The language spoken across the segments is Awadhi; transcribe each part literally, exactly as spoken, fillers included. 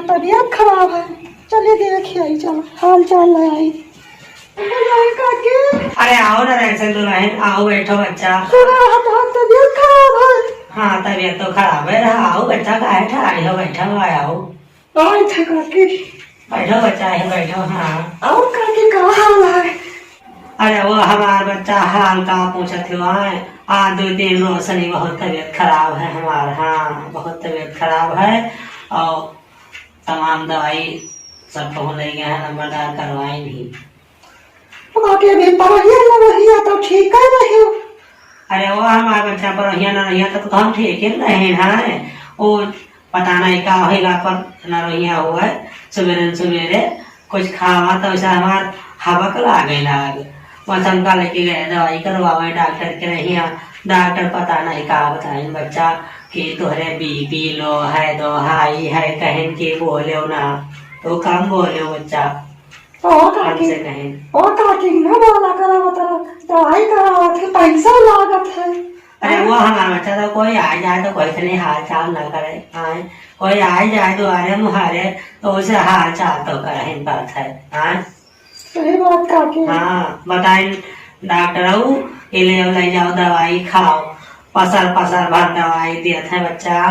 तबियत खराब है, चलिए देखिए आई, चलो हाल चाल ले आई। अरे आई काकी। अरे आओ ना, ऐसे दुल्हन, आओ बैठो बच्चा। सुना है तो तबियत खराब है। हाँ, तबियत तो खराब है रहा, आओ बच्चा, काहे ठहरी हो, बैठो, आओ। आई थे काकी। बैठो बच्चा, है बैठो, हाँ। और काकी का हाल है? अरे वो हमार बच्चा हाल का पूछत हुआ है, आज दो दिन रोशनी बहुत तबियत खराब है हमार, हाँ, बहुत तबियत खराब है। और तमाम दवाई सब कहूँ ले गए हैं, नंबरदार करवाई नहीं। बाकी अभी परहिया न रहिया तो ठीक है रही। अरे वो हमार बच्चा परहिया न रहिया तो, तो हम ठीक ही नहीं है। वो पता नहीं का होइगा पर न रहिया हुआ है। सुबेरे न सुबेरे कुछ खावा तो उसे हमार हबक लागे लाग। बस हमका लेके गए दवाई करवावे डॉक्टर के रहिया। डॉक्टर पता नहीं का बताइन बच्चा कि तोहरे बीपी लो है, दो हाई है, कहेन कि बोलेउ ना, तो कम बोलेउ बच्चा। ओ काकी, हमसे कहेन। ओ काकी, न बोला करो, वो तो दवाई करावत है, पैसा लागत है। अरे वो हमार बच्चा तो कोई आ जाए तो कोई से नहीं हाल चाल न करे, आए, कोई आ जाए दुआरे मुहारे तो उसे हाल चाल तो करेन बात है, आए। सही बात काकी। हाँ, बताइन डॉक्टर, के ले, ले जाओ दवाई खाओ, पसर पसर भर दवाई देत है बच्चा,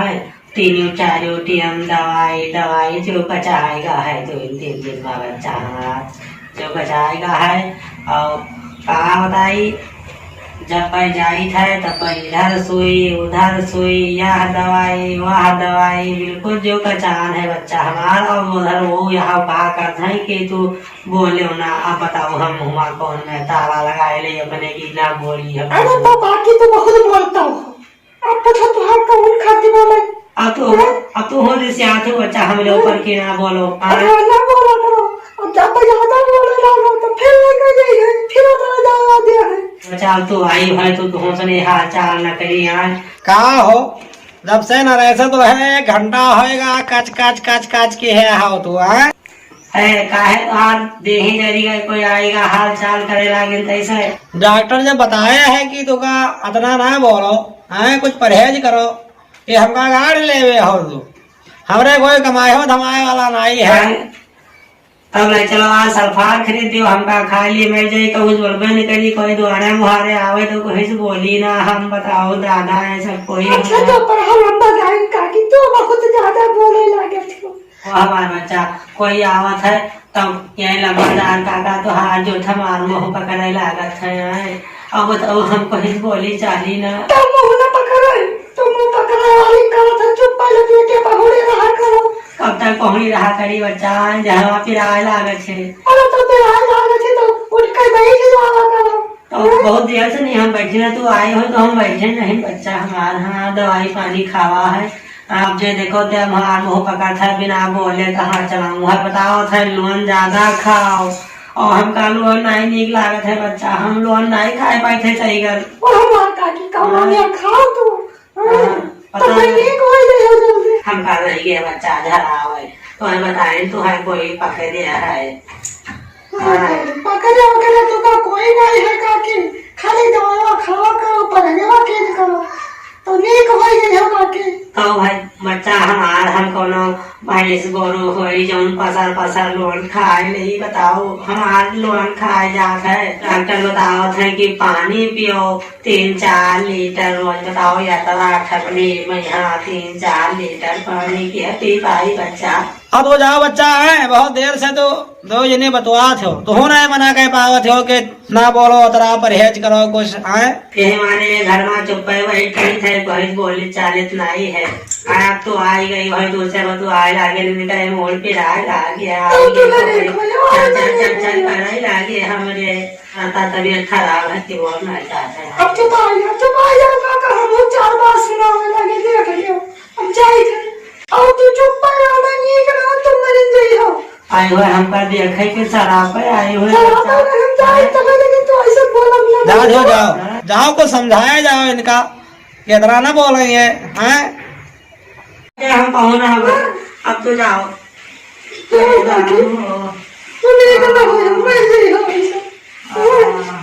तीन चार टीएम दवाई, दवाई जो कचाएगा है दो तीन दिन में बच्चा हमारा, जो कचाएगा है। और का बताई, जब पर जाइत है तब पर इधर सुई उधर सुई, यह दवाई वह दवाई, बिल्कुल जो कचान है बच्चा हमारा। और उधर वो यहाँ कहा करते हैं कि तू बोले हो ना, अब बताओ हम हुआ कौन में ताला लगाए ले अपने की ना बोली हम। अरे तो बाकी तो बहुत बोलता हूँ। अब पूछो तुहार कौन खातिर बोले? अब तो हो, अब तो हो जैसे आते हो बच्चा हमरे ऊपर के ना बोलो। अरे ना बोला करो। अब जब ज्यादा बोले लागो तो फिर लेकर जाइए, फिर उतना ज्यादा दिया है। बच्चा अब तो आई भाई तो तुम सने हाल चाल ना करी आज। का हो? जब से नरेश तो है, एक घंटा होएगा, कच, कच, कच, कच के है, हाव तू, हाँ? है, काहे तोहार देही जरी गए, कोई आएगा, हाल चाल करे लागे, तैसे? डॉक्टर जब बताया है कि तुका अतना ना बोलो, हाँ, कुछ परहेज करो, कि हमका गाड़ लेवे हो तू। हमरे कोई कमाए हो धमाए वाला नहीं है। हैं? तब ले चलो आज सल्फार खरीद दियो, हमका खा लिए, मैं जाई कहूँ बोलबे नहीं करी, कोई दुआरे मुहारे आवे तो कोई से बोली ना, हम बताओ दादा, ऐसा कोई अच्छा, नहीं। तो पर हम अंदर जाए काकी, तो बहुत ज्यादा बोले लागे थे। वो हमार बच्चा, कोई आवत है, तब यही लंबरदार काका तो हाथ जोड़ हमार मुँह पकड़े लागत है। अब बताओ, हम कहीं बोली चाली ना। तब मुँह ना पकड़े, तो मुँह पकड़े वाली करत है, चुप पहले बेटे पहुड़े रहा करो। कब तक पहुड़ी रहा करी बच्चा, जहाँ पिराए लागत है। अरे तो पिराए लागत है तो उठ के बैठ जावा करो। तो बहुत देर से नहीं हम बैठे ना, तू आए हो तो हम बैठे नहीं बच्चा हमार, हाँ दवाई पानी खावा है। आप जे देखो ते हमार मुँह पकड़ था बिना बोले कहाँ चलाऊँ है, बताओ था लोन ज्यादा खाओ। और हमका लोन नहीं नीक लागत है बच्चा, हम लोन नहीं खाए पाए थे सही कर। और हमार काकी कौन हाँ। है खाओ तू। हाँ, हाँ, तो पता मैं नहीं। ठीक हो गई हो जल्दी। हमका रह गया बच्चा झरावे, तो हम बताए तो है कोई पकड़े है। हाँ, हाँ। पकड़े वकड़े तो का कोई नहीं है काकी, खाली दवा खावा करो, परहेजवा कीन करो, तो नीक हो गई हो काकी। तो भाई बच्चा हमार, हम कोनो भैंस गोरू होई जौन पसर पसर लोन खाए ले, बताओ हमार लोन खाए जात है। डॉक्टर बतावत है कि पानी पियो, तीन चार लीटर रोज, बताओ, यात्रा ठकनी में यहाँ तीन चार लीटर पानी के पी पाई बच्चा। अब तो जाओ बच्चा, आए, बहुत देर से तो दो जने बतवात हो, तो हो ना मना कह पावत हो कि ना बोलो, उतरा परहेज करो कुछ, आए। यही माने ये घर में चुप्पे बैठी थे, कोई बोली चालित नहीं है। आप तो आई गई हो, दूसरे को तो आए लागे, नहीं करे मोड़ पे आए लागे, तो आए तुम्हें गई, देखो, चल, चल, चल, चल, करने लागे हमरे। हाँ, ता तबीयत खराब है, कि वो ना जाता है। अब चुप आ जा, चुप आ जा, काका, हम लोग चार बार सुनावे लगे, देख लियो। अब जाई थे। अब तू चुप पा जा, मैं नीक ना, तुम मरिन जाई हो। आए हुए हमका देखे के शराब पे आए हुए शराब बच्चा। पे हम जाए, तबे लेकिन तू ऐसे बोला ना। जाओ, जाओ, जाओ। हाँ? जाओ, को समझाया जाओ इनका, कि इतना ना बोलेंगे, हैं? क्या हम पाहुना हमारा? अब तो जाओ। तो जाओ। तू नीक ना हो, मर जाई हो ऐसे। हाँ।